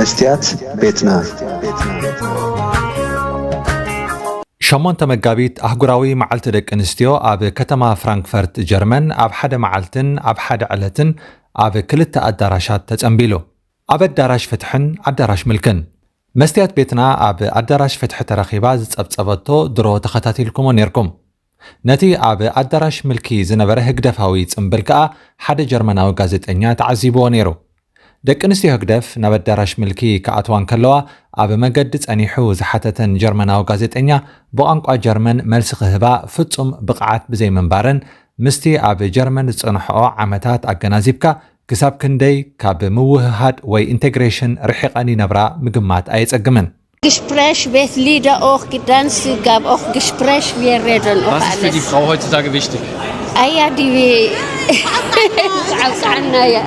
መስትያት ቤትና። ሸሞንተ መጋቢት ኣህጉራዊ መዓልቲ ደቂ ኣንስትዮ ኣብ ከተማ ፍራንክፈርት ጀርመን ኣብ ሓደ መዓልትን ኣብ ሓደ ዕለትን ኣብ ክልተ ኣዳራሻት ተጸንቢሉ። ኣብ ኣዳራሽ ፍትሕን ኣዳራሽ ምልክን። መስትያት ቤትና ኣብ ኣዳራሽ ፍትሒ ተረኺባ ዝጸብጸበቶ ድሮ ተኸታቲልኩሞ ኔርኩም። ነቲ ኣብ ኣዳራሽ ምልኪ ዝነበረ ህግደፋዊ ጽምብል ከኣ ሓደ ጀርመናዊ ጋዜጠኛ ተዓዚብዎ ነይሩ። ደቂ ኣንስትዮ ህግደፍ ናብ ኣዳራሽ ምልኪ ክኣትዋ እንከለዋ፣ ኣብ መገዲ ጸኒሑ ዝሓተተን ጀርመናዊ ጋዜጠኛ ብቋንቋ ጀርመን መልሲ ክህባ ፍጹም ብቕዓት ብዘይምንባረን፣ ምስቲ ኣብ ጀርመን ዝጸንሕኦ ዓመታት ኣገናዚብካ፣ ክሳብ ክንደይ ካብ ምውህሃድ ወይ ኢንተግሬሽን ርሒቐን ይነብራ ምግማት ኣየጸግምን። Gespräch wird Lieder auch getanzt, gab auch Gespräch, wir reden auch Was ist für die alles. Frau heutzutage wichtig? ኣያ ዲቢ ዓብቃዓና እያ።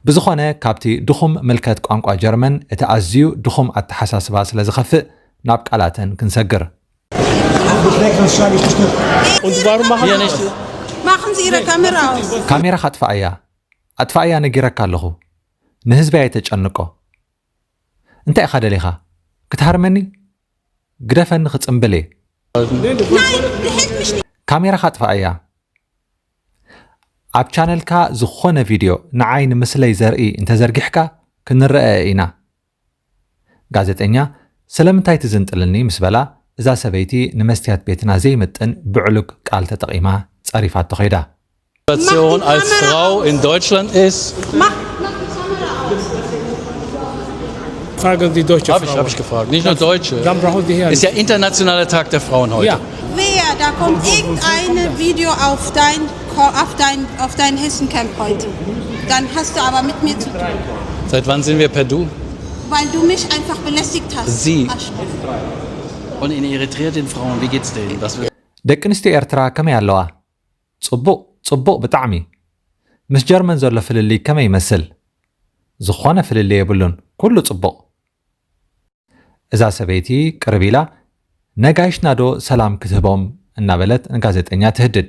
ብዝኾነ፣ ካብቲ ድኹም ምልከት ቋንቋ ጀርመን፣ እቲ ኣዝዩ ድኹም ኣተሓሳስባ ስለ ዝኸፍእ፣ ናብ ቃላተን ክንሰግር። Und warum machen Hier nicht. Machen Sie Ihre Kamera aus. ካሜራኻ ኣጥፍኣያ፣ ኣጥፍኣያ ነጊረካ ኣለኹ። ንህዝቢ ኣይተጨንቆ። እንታይ ኢኻ ደሊኻ? ክትሃርመኒ? ግደፈኒ ክጽምብል እየ። Nein, der hält mich nicht. ካሜራኻ ኣጥፍኣያ። ኣብ ቻነልካ ዝኾነ ቪድዮ ንዓይ ንምስለይ ዘርኢ እንተዘርጊሕካ ክንረአ ኢና። ጋዜጠኛ ስለምንታይ ትዝንጥልኒ ምስ በላ፣ እዛ ሰበይቲ ንመስትያት ቤትና ዘይምጥን ብዕሉግ ቃል ተጠቒማ ጸሪፋቶ ኸይዳ። Situation als Frau in Deutschland ist. Mach. Fragen Sie deutsche Habe ich, Frau. Habe ich gefragt. Nicht nur Deutsche. Dann brauchen Sie hier Ist ja internationaler Tag der Frauen heute. Ja. Wer, da kommt irgendeine Video auf dein, auf dein, auf dein Hessencamp heute. Dann hast du aber mit mir zu tun, Seit wann sind wir per Du? Weil du mich einfach belästigt hast. Sie. Arschloch. Und in Eritrea den Frauen, wie geht's denen? Was wird ደቂ ኣንስትዮ ኤርትራ ከመይ ኣለዋ? ጽቡቕ፣ ጽቡቕ ብጣዕሚ። ምስ ጀርመን ዘሎ ፍልልይ ከመይ ይመስል? ዝኾነ ፍልልይ የብሉን፣ ኩሉ ጽቡቕ። እዛ ሰበይቲ ቅርብ ኢላ፣ ነጋይሽና ዶ ሰላም ክትህቦም? እናበለት ንጋዜጠኛ ትህድድ።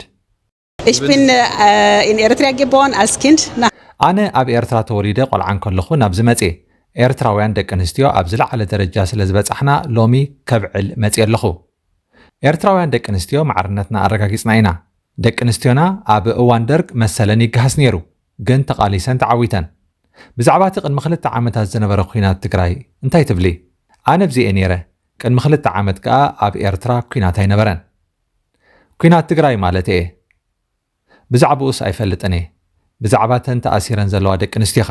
Ich bin äh, in Eritrea geboren als Kind. Na, ኣነ ኣብ ኤርትራ ተወሊደ ቆልዓ እንከለኹ ናብዚ መጽየ። ኤርትራውያን ደቂ ኣንስትዮ ኣብ ዝለዓለ ደረጃ ስለ ዝበጻሕና ሎሚ ከብዕል መጽየ ኣለኹ። ኤርትራውያን ደቂ ኣንስትዮ ማዕርነትና ኣረጋጊጽና ኢና። ደቂ ኣንስትዮና ኣብ እዋን ደርግ መሰለን ይገሃስ ነይሩ፣ ግን ተቓሊሰን ተዓዊተን። ብዛዕባ እቲ ቅድሚ ክልተ ዓመታት ዝነበረ ኲናት ትግራይ እንታይ ትብሊ? ኣነ ኣብዚ'የ ነይረ። ቅድሚ ክልተ ዓመት ከኣ ኣብ ኤርትራ ኲናት ኣይነበረን። ኲናት ትግራይ ማለት እየ። ብዛዕባኡስ ኣይፈልጥን እየ። ብዛዕባ እተን ተኣሲረን ዘለዋ ደቂ ኣንስትዮኸ?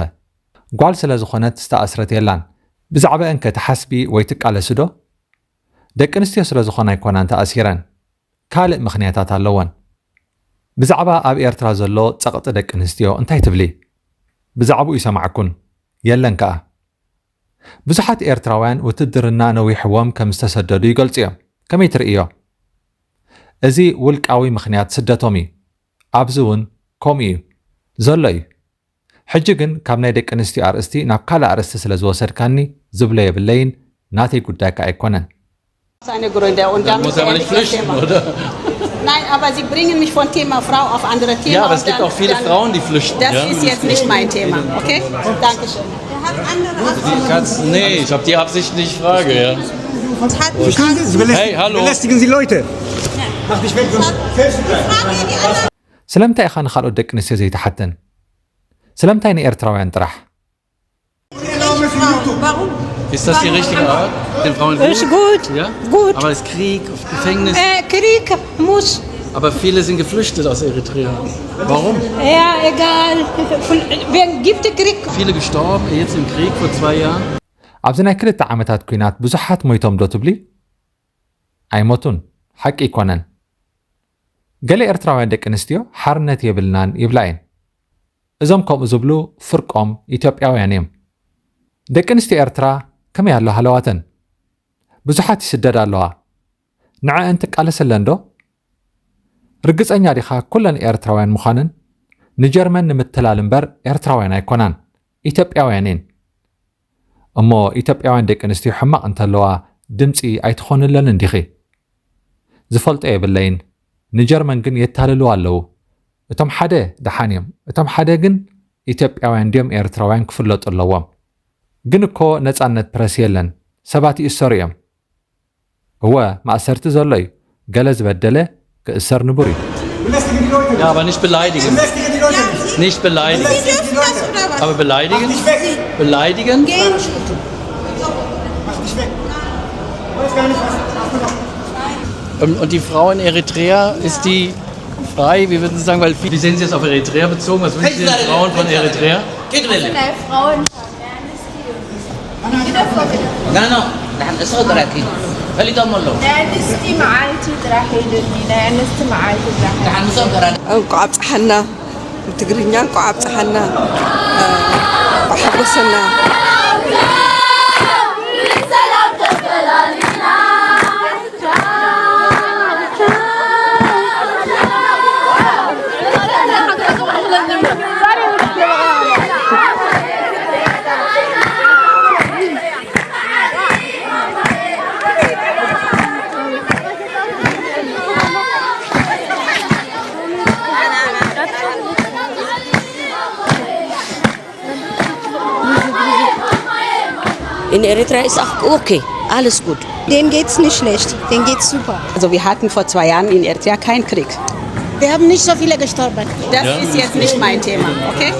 ጓል ስለ ዝኾነት ዝተኣስረት የላን። ብዛዕባአንከ ትሓስቢ ወይ ትቃለሲ ዶ? ደቂ ኣንስትዮ ስለ ዝኾና ኣይኮናን ተኣሲረን። ካልእ ምኽንያታት ኣለወን። ብዛዕባ ኣብ ኤርትራ ዘሎ ጸቕጢ ደቂ ኣንስትዮ እንታይ ትብሊ? ብዛዕባኡ ይሰማዕኩን የለን ከኣ። ብዙሓት ኤርትራውያን ውትድርና ነዊሕዎም ከም ዝተሰደዱ ይገልጹ እዮም። ከመይ ትርእዮ? እዚ ውልቃዊ ምኽንያት ስደቶም እዩ። ኣብዚ እውን ከምኡ እዩ። ዘሎ እዩ። ሕጂ ግን ካብ ናይ ደቂ ኣንስትዮ ኣርእስቲ ናብ ካልእ ኣርእስቲ ስለ ዝወሰድካኒ ዝብሎ የብለይን፣ ናተይ ጉዳይ ከኣ ኣይኮነን። Seine Gründe und dann Muss ist er aber nicht nicht das flüchten, Thema. Oder? Nein, aber Sie bringen mich von Thema Frau auf andere Thema. Ja, aber es und gibt dann, auch viele dann, Frauen, die flüchten. Das Ja? ist jetzt nicht mein Thema, okay? Dankeschön. Der hat andere Die ganz, nee, ich habe die Absicht nicht, ich frage, ja. Absichten. Verstehen Sie? Sie belästigen, Hey, hallo. belästigen Sie Leute. Mach dich weg, sonst fällst du gleich. ስለምንታይ ኢኻ ንኻልኦት ደቂ ኣንስትዮ ዘይትሓተን? ስለምንታይ ንኤርትራውያን ጥራሕ? Warum? Ist das die richtige Art? Den Frauen Ist gut. Ja? Gut. Aber es ist Krieg, auf Gefängnis. Äh, Krieg muss. Aber viele sind geflüchtet aus Eritrea. Warum? Ja, egal. Von, wegen gibt es Krieg. Viele gestorben, jetzt im Krieg vor zwei Jahren. ኣብዚ ናይ ክልተ ዓመታት ኲናት ብዙሓት ሞይቶም ዶ ትብሊ? ኣይሞቱን። ሓቂ ኣይኮነን። ገለ ኤርትራውያን ደቂ ኣንስትዮ ሓርነት የብልናን ይብላ እየን። እዞም ከምኡ ዝብሉ ፍርቆም ኢትዮጵያውያን እዮም። ደቂ ኣንስትዮ ኤርትራ ከመይ ኣሎ ሃለዋተን? ብዙሓት ይስደዳ ኣለዋ። ንዐአን ትቃለሰለን ዶ? ርግጸኛ ዲኻ ኩለን ኤርትራውያን ምዃነን? ንጀርመን ንምትላል እምበር ኤርትራውያን ኣይኮናን፣ ኢትዮጵያውያን እየን። እሞ ኢትዮጵያውያን ደቂ ኣንስትዮ ሕማቕ እንተለዋ ድምጺ ኣይትኾንለንን ዲኺ? ዝፈልጦ የብለይን። ንጀርመን ግን የታልልዋ ኣለዉ። እቶም ሓደ ደሓን እዮም፣ እቶም ሓደ ግን ኢትዮጵያውያን ድዮም ኤርትራውያን ክፍለጡ ኣለዎም። ግን እኮ ነጻነት ፕረስ የለን፣ ሰባት ይእሰሩ እዮም። እወ፣ ማእሰርቲ ዘሎ እዩ። ገለ ዝበደለ ክእሰር ንቡር እዩ። Ja, aber nicht beleidigen. Nicht beleidigen. Aber beleidigen? Beleidigen? Und, und die Frau in Eritrea, ist die frei? Wie würden Sie sagen, weil wie sehen Sie es auf Eritrea bezogen? Was wünschen Sie den Frauen von Eritrea? Nein, Frauen. ናኖ ደሓን እሶ ገራኪ ፈሊጦም ኣለዉ ናይ ኣንስቲ መዓልቲ ጥራሕ ኢሉኒ ናይ ኣንስቲ መዓልቲ ጥራሕ ደሓን ምሶም ገራ እንኳዕ ኣብፀሐና ብትግርኛ እንኳዕ ኣብፀሐና እንኳዕ ሓጎሰና In Eritrea ist auch okay, alles gut. Denen geht's nicht schlecht, denen geht's super. Also wir hatten vor zwei Jahren in Eritrea keinen Krieg. Wir haben nicht so viele gestorben. Das ist jetzt nicht mein Thema, okay?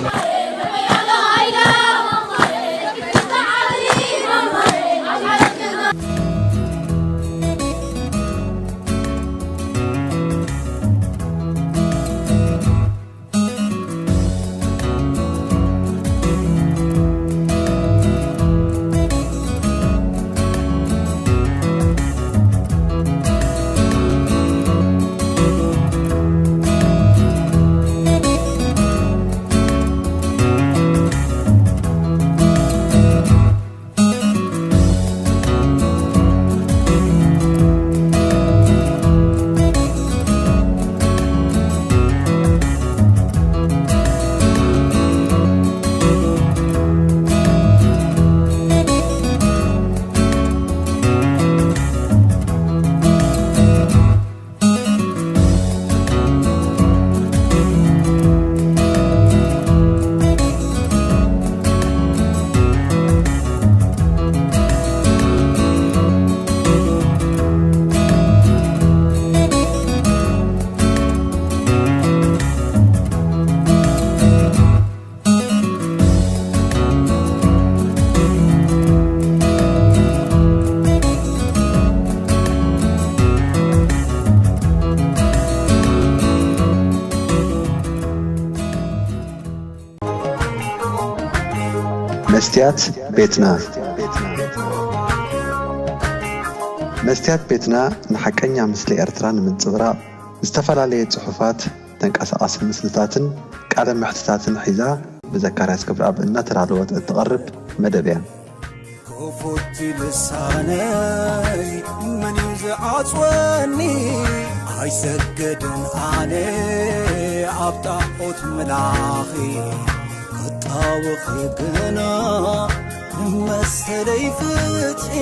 መስትያት ቤትና። መስትያት ቤትና ንሓቀኛ ምስሊ ኤርትራ ንምንጽብራቕ፣ ዝተፈላለየ ጽሑፋት፣ ተንቀሳቓሲ ምስልታትን ቃለ መሕትታትን ሒዛ ብዘካርያስ ክብረኣብ እናተዳለወት እትቐርብ መደብ እያ። ክፉት ልሳነይ መን እዩ ዝዓጽወኒ? ኣይሰግድን ኣነ ኣብ ጣዖት ምላኺ ክጣወኺ ግና ንመሰለይ ፍትሒ